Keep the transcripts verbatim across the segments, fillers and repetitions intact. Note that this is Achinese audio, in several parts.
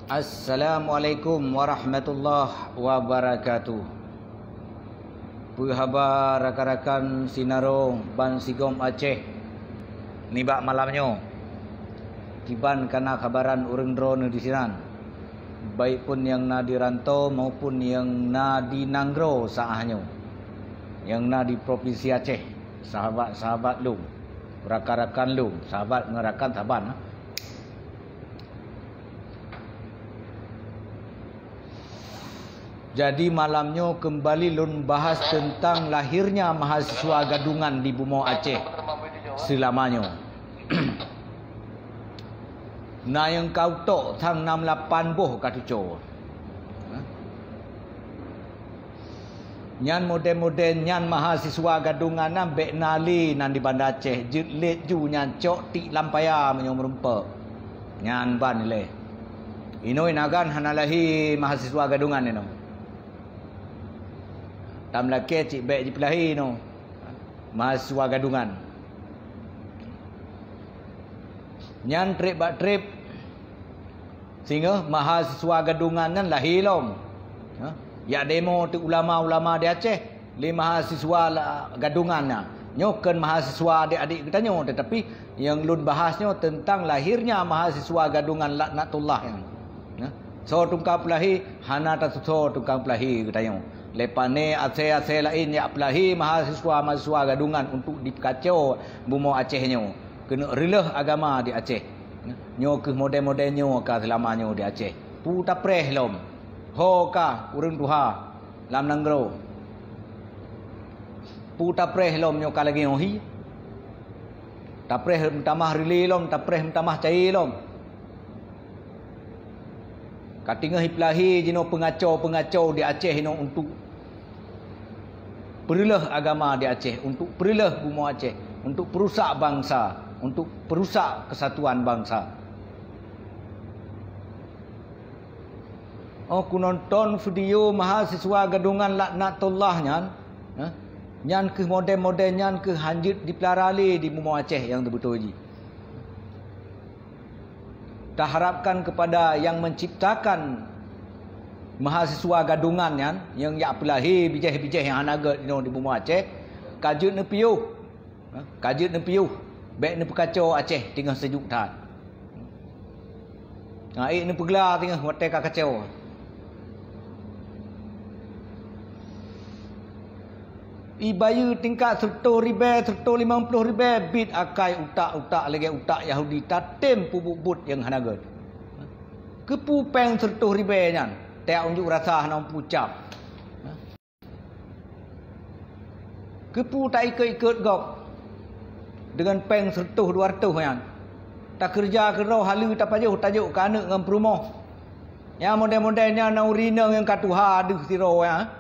Assalamualaikum warahmatullahi wabarakatuh. Peue haba rakan-rakan sinarong bansigom Aceh nibak malam nyoe? Kiban kana kabaran ureuëng droeneuh disinan, baik pun nyang na di rantô maupun nyang na di nanggroe saah nyoe, nyang na di Propinsi Aceh, sahabat-sahabat lôn, rakan-rakan lôn, sahabat ngon rakan saban. Jadi malam nyoe keumbali lôn bahas teuntang lahirnya mahasiswa gadungan di bumoe Aceh seulama nyoe. Na nyang ka utok sang nam lapan boh ka tuco. Nyan model-model nyan mahasiswa gadungan nyan bék na lé nan di Banda Aceh, jeuet lét ju nyan cok tik lam paya meunyoe meurumpok. Nyan ban ilée. Inoe nagan hana lahé mahasiswa gadungan inoe. Tam lakée cit bék jipeulahé inoe mahasiswa gadungan. Nyan treb bak treb singoh mahasiswa gadungan nyan lahé lom. Ha? Yak demo teuk ulama-ulama di Aceh lé mahasiswa la-, gadungan nyan. Nyoe kon mahasiswa adik-adik geutanyoe, tetapi nyang lôn bahas nyoe teuntang lahirnya mahasiswa gadungan laknatullah nyan. Nah, soe tukang peulahé, hana tatusoe tukang peulahé geutanyoe. Lé pane asée-asée laén yak peulahé mahasiswa-mahasiswa gadungan untuk dipeukaco bumoe Aceh nyoe. Keuneuk reuleuh agama di Aceh. Nyoe kheueh model-model nyoe ka seulama nyoe di Aceh. Peue tapreh lom. Ho ka ureuëng tuha lam nanggroe. Peue tapreh lom nyoe ka lagée nyoe hi. Tapreh meutamah reulée lom, tapreh meutamah cayée lom. Ka teungoh jipeulahé jinoe peungaco-peungaco di Aceh inoe untuk peureuleuh agama di Aceh, untuk peureuleuh bumoe Aceh, untuk peurusak bansa, untuk peurusak keusatuan bansa. Oh, kunonton video mahasiswa gadungan laknatullah nyan, eh, nyan kheueh model-model nyan kheueh hanjeuet dipeulara lé di bumoe Aceh nyang teubeutôi jih. Taharapkan kepada yang menciptakan mahasiswa gadungan nyan, nyang jak peulahé bijéh-bijéh nyang hana gét inoe di bumoe Aceh, ka jeuet neupiôh. Ha? Ka jeuet neupiôh. Bék neupeukaco Aceh teungoh sejuk that. Ha, ék neupeugla teungoh watée ka kaco. Ié bayeue tingkat seureutôh ribée, seureutôh limong ploh ribée, biet akai utak-utak lagée utak Yahudi tatem peubuet-buet nyang hana gét. Keupeue péng seureutôh ribée nyan, teuka unjuk rasa hana pucab. Keupeue taikot-ikot gob deungon péng seureutôh dua reutôh nyan? Takeureuja keudroe haleue tapajoh tajok keu aneuëk ngon peurumoh. Nyang model-model nyan na ureuëng inong nyang ka tuha deuh sidroe nyan.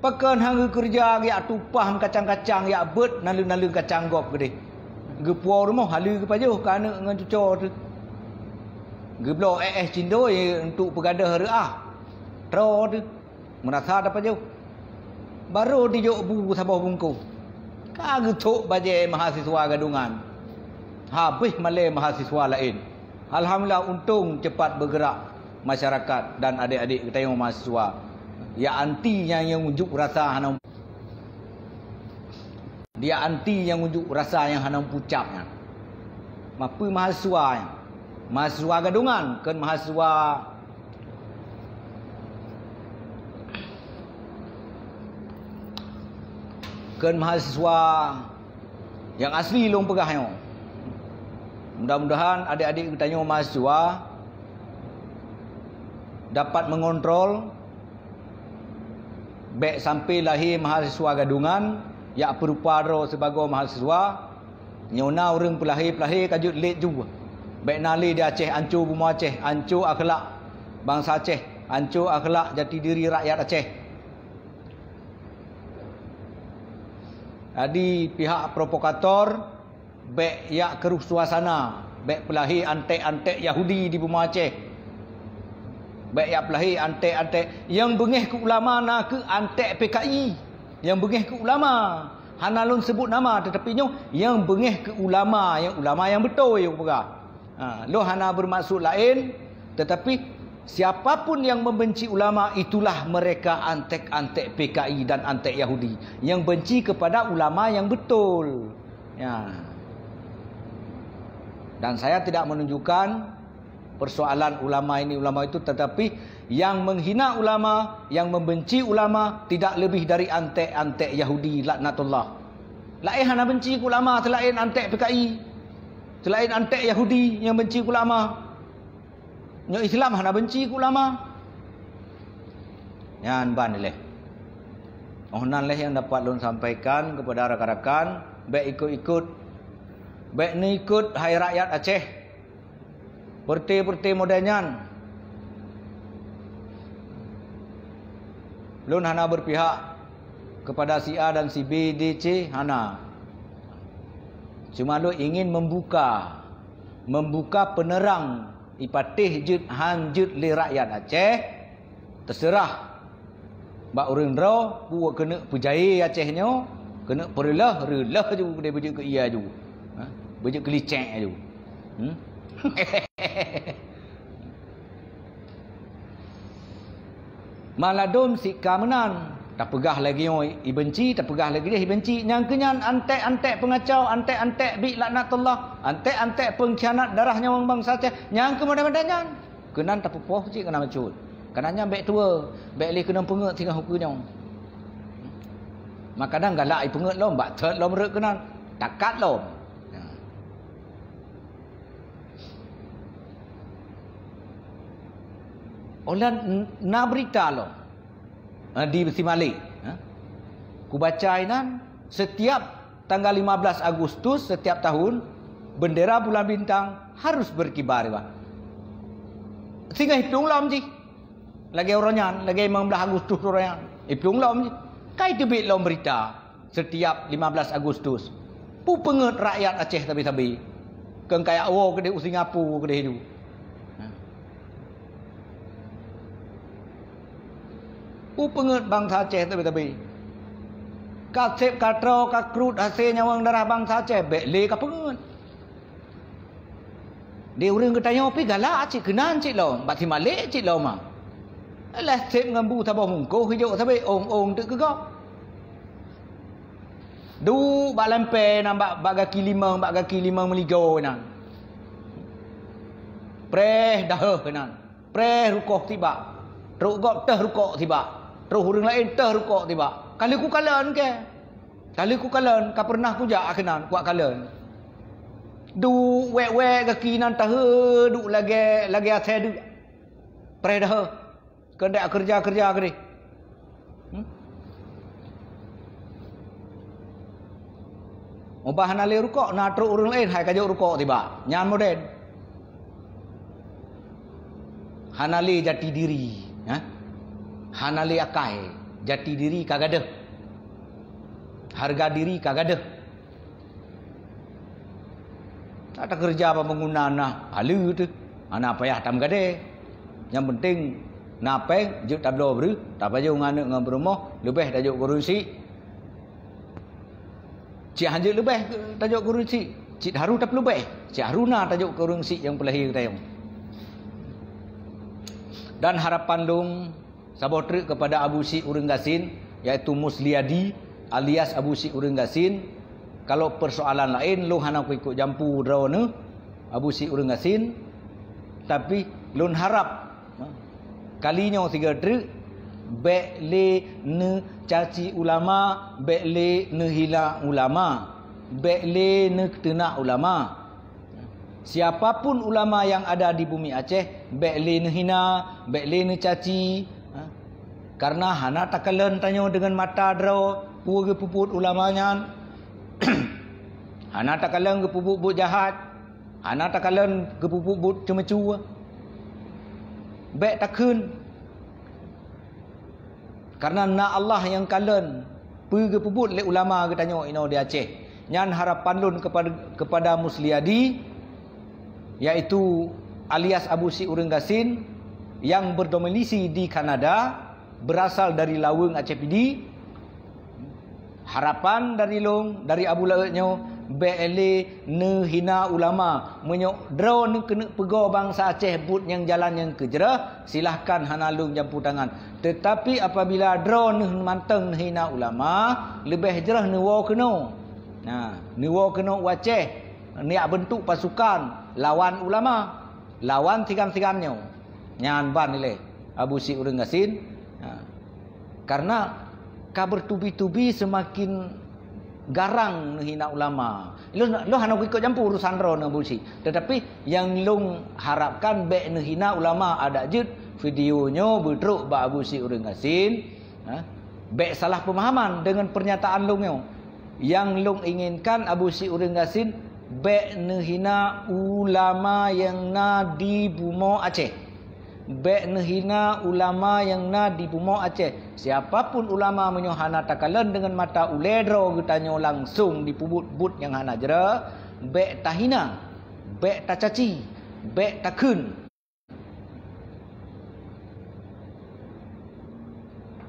Pakon han geukeureuja geujak tumpah meukacang-kacang jak beuet naleueng-naleueng kacang gob keudeh. Geupuwoe rumoh haleue geupajoh keu aneuëk ngon cucoe teuh. Geubloe éh-éh cindoi untuk peugadôh reuah. Troe teuh. Meurasa tapajoh. Barô dijok bu saboh bungkôh. Ka geuthok bajée mahasiswa gadungan. Habéh malée mahasiswa laén. Alhamdulillah, untông cepat beugerak masyarakat dan adék-adék geutanyoe mahasiswa. Ya anti nyang, nyang unjuk rasa hana, dia anti nyang unjuk rasa nyang hana pucab nyan. Mapeue mahasiswa nyan? Mahasiswa gadungan, kon mahasiswa Kon mahasiswa nyang asli lôn peugah nyoe. Mudah-mudahan adik-adik geutanyoe mahasiswa dapat mengontrol bék sampai lahé mahasiswa gadungan jak peurupa droe sibagoe mahasiswa. Nyoe na ureuëng peulahé-peulahé ka jeuet lét ju. Bék na lé di Aceh, anco bumoe Aceh, anco akhlak bansa Aceh, anco akhlak jati diri rakyat Aceh. Jadi pihak provokator bék jak keuruh suasana, bék peulahé anték-anték Yahudi di bumoe Aceh. Bék jak peulahé anték-anték nyang beungéh keu ulama na kheueh anték P K I. Nyang beungéh keu ulama. Hana lôn seubut nama, teutapi nyoe nyang beungéh keu ulama, nyang ulama nyang beutôi nyang peugah. Ha, lôn hana beumaksud laén, teutapi Siapapun yang membenci ulama, itulah mereka antek-antek P K I dan antek Yahudi yang benci kepada ulama yang betul. Ya. Dan saya tidak menunjukkan persoalan ulama ini, ulama itu, tetapi yang menghina ulama, yang membenci ulama, tidak lebih dari antek-antek Yahudi laknatullah. Laén hana benci keu ulama selain antek P K I, selain antek Yahudi yang benci keu ulama. Nyoe Islam hana benci keu ulama. Nyan ban leh. Oh nan leh yang dapat lôn sampaikan kepada rakan-rakan, bèk ikut-ikut, bèk neuikut hai rakyat Aceh. Peureté-peureté model nyan. Lôn hana berpihak kepada si A dan si B, D, C, hana. Cuma lôn ingin membuka, membuka penerang ipatéh jeuet han jeuet lé rakyat Aceh, teuseurah bak ureuëng droe peue keuneuk peujayé Aceh nyoe, keuneuk peureuloh, reuloh ju deh beujeuet keu ie ju. Ha? Beujeuet keu licek ju. Hmm? Maladom sika meunan. Tapeugah lagée nyoe ibenci, tapeugah lagée jih ibenci. Nyang keu nyan antek-antek peungacau, antek-antek biek laknatullah, antek-antek peungkhianat darah nyawöng bansa Aceh. Nyang keu model-model nyan. Keunan tapeupoh cit keunan bacut. Keunan nyan bèk tuwoe, bèk lé keunan peungeuet singoh ukeue nyoe. Makanan galak ipeungeuet lom, bak thot lom rot keunan. Takat lom. Nah. Olan na berita lom. Ha, di Simale, ha? Kubaca inan, setiap tanggal lima belas Agustus setiap tahun, bendera bulan bintang harus berkibar, bah. Sehingga iplueng lom jih. Lagée uroe nyan, lagée lima belas Agustus uroe nyan. Iplueng lom jih. Kai teubiet lom berita setiap lima belas Agustus. Peue peungeuet rakyat Aceh sabe-sabe. Keu kayak woe keudeh u Singapura keudeh ju. Ha. Peue peungeuet bansa Aceh tabe-tabe. Ka seb ka troe ka krut hase nyawöng darah bansa Aceh, bèk lé ka peungeuet. Di ureuëng geutanyoe pih galak cit keunan cit lom, bak Simale cit lom ma. Alah seb ngon bu saboh mungkoh ijok sabe ong-ong teuk keu gob. Duek bak lampée nan bak, bak gaki limong, bak gaki limong meuligoe nan. Preh daheueh nan. Preh rukoh tibak. Trok gob teuh rukok tibak. Troh ureuëng laén teuh rukok tibak. Ka lheueh kukalon keu. Ka lheueh kukalon, ka peureunah kujak keunan, kuwak kalon. Duek wék-wék gaki nan tahe duek lagée, lagée asée deuk. Preh daheueh. Keuneuk keureuja-keureuja keudeh. Hmm? Mubah hana lé rukok, na trok ureuëng laén hai ka jok rukok tibak. Nyan model. Hana lé jati diri, ha? Hana lé akai. Jati diri ka gadeuh. Hareuga diri ka gadeuh. Takeureuja bangunan na, aleue teuh. Hana payah tameugadée. Nyang penting na péng, jeuet tabloe breuh, tapajoh ngon aneuk ngon peurumoh, leubeh tajok keu ureuëng syiek. Cit han jeuet leubeh tajok keu ureuëng syiek, cit harôh tapeuleubeh, cit harôh na tajok keu ureuëng syiek nyang peulahé geutanyoe. Dan harapan lôn saboh treuk kepada Abu Syiek ureuëng gasien, yaitu Musliadi alias Abu Syiek ureuëng gasien. Kalau persoalan laén, lôn hana kuikot jampu droeneuh Abu Syiek ureuëng gasien, tapi lôn harap kali nyoe sigoe treuk, bék lé neucaci ulama, bék lé neuhina ulama, bék lé neuteunak ulama. Siapapun ulama nyang ada di bumi Aceh, bék lé neuhina, bék lé neucaci, ha? Karena hana takalon tanyoe deungon mata droe peue geupeubuet ulama nyan. Hana takalon geupeubuet buet jahat, hana takalon geupeubuet buet ceumeucue. Bék takheun. Karena na Allah nyang kalon peue geupeubuet lé ulama geutanyoe inoe di Aceh. Nyan harapan lôn kepada, kepada Musliadi, yaitu alias Abu Syiek ureuëng gasien yang berdomisili di Kanada, berasal dari Laweueng Aceh Pidie. Harapan dari lôn, dari Abu Laôt nyoe, Bék lé neuhina ulama. Meunyoe droeneuh keuneuk peugoe bansa Aceh buet nyang jalan nyang keujrah, silahkan, hana lôn jampu tangan. Teutapi apabila droeneuh mantong neuhina ulama, leubeh jroh neuwoe keunoe. Nah, neuwoe keunoe u Aceh, neujak beuntuk pasukan lawan ulama, lawan sigan-sigan nyoe. Nyan ban ilée Abusyik ureuëng gasien. Ha. Karena ka bertubi-tubi semakin garang neuhina ulama. Lôn, lôn hana kuikot jampu urusan droeneuh Abusyik. Tetapi nyang lôn harapkan bék neuhina ulama, adak jeuet video nyoe beutrok bak Abusyik ureuëng gasien. Ha? Bék salah pemahaman dengan pernyataan lôn nyoe. Nyang lôn inginkan Abusyik ureuëng gasien bék neuhina ulama nyang na di bumoe Aceh. Bék neuhina ulama nyang na di bumoe Aceh. Siapapun ulama meunyoe hana takalon deungon mata ulée droe geutanyoe langsong dipeubuet buet nyang hana jroh, bék tahina, bék tacaci, bék takheun.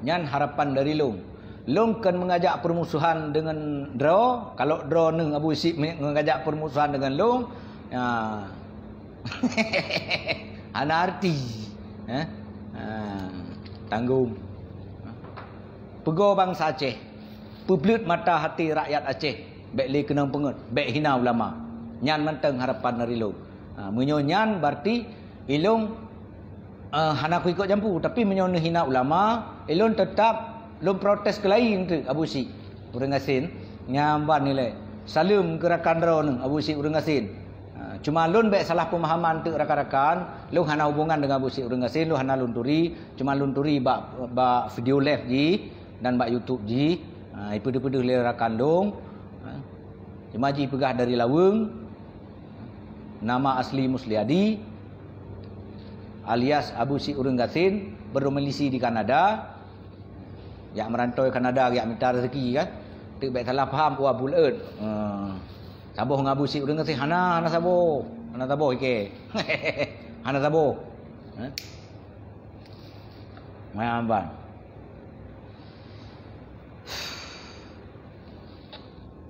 Nyan harapan dari lôn. Lôn kon mengajak permusuhan deungon droe. Kalau droeneuh Abusyik me-, mengajak permusuhan deungon lôn, ya, hana arti. Eh? Ha, tanggong. Peugoe bansa Aceh. Peubleuet mata hati rakyat Aceh. Bék lé keunong peungét, bék hina ulama. Nyan mantong harapan dari lôn. Ha, meunyoe nyan, berarti ilôn, eh, hana kuikot jampu, tapi meunyoe neuhina ulama, ilôn teutap lôn protes keu laén teuk Abusyik ureuëng gasien. Nyan ban ilée. Saleuem keu rakan droeneuh Abusyik ureuëng gasien. Ha, cuma lôn bék salah pemahaman teuk rakan-rakan, lôn hana hubungan deungon Abusyik ureuëng gasien, lôn hana lôn turi, cuma lôn turi bak, bak video live jih dan bak YouTube jih. Ha, ipeudeuh-peudeuh lé rakan lôn. Ha, cuma jipeugah dari Laweueng. Nama asli Musliadi alias Abusyik ureuëng gasien, berdomisili di Kanada. Jak merantau Kanada, jak mita rezeki kan. Teuk bék salah paham, wah buleuen. Ha. Saboh ngon Abusyik ureuëng gasien, hana, hana saboh. Hana saboh ike. Hana saboh. Ha? Maya amban.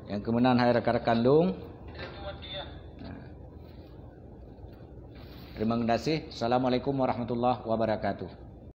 Nyang keumeunang hai rakan-rakan lôn. Terima kasih. Assalamualaikum warahmatullahi wabarakatuh.